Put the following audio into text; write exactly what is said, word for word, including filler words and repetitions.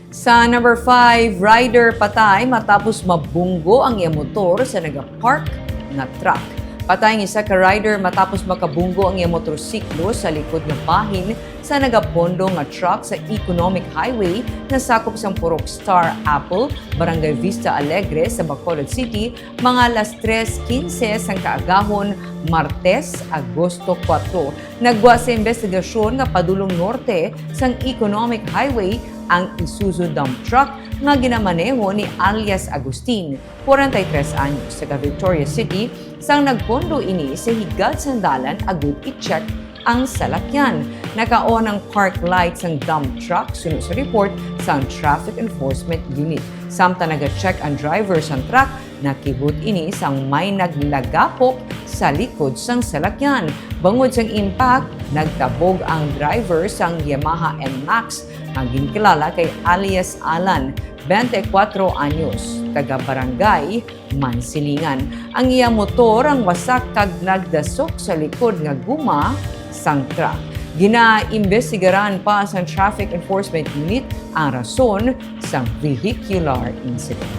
Sa number five, rider patay matapos mabunggo ang iya motor sa nagapark nga truck. Patay ang isa ka rider matapos makabunggo ang iya motorsiklo sa likod nga bahin sa nagapondo nga truck sa Economic Highway nga sakop sang Purok Star Apple, Barangay Vista Alegre sa Bacolod City, mga alas tres quince sang kaagahon, Martes, Agosto kuwatro. Naggwa sa investigasyon nga padulong norte sang Economic Highway ang Isuzu dump truck nga ginamaneho ni alias Agustin, kwarenta y tres anyos, taga Victoria City, sang nagpondo ini sa higad sang dalan agud i-check ang salakyan. Naka-on ang park light sang dump truck, suno sa report sang Traffic Enforcement Unit. Samtang naga-check ang driver sang truck, nakibot ini sang may naglagapok sa likod sang salakyan. Bangod sang impact, nagtabog ang driver sang Yamaha N max nga ginkilala kay alias Alan, twenty-four anyos, taga Barangay Mansilingan. Ang iya motor ang wasak kag nagdasok sa likod nga guma sang truck. Ginaimbestigaran pa sang Traffic Enforcement Unit ang rason sang vehicular incident.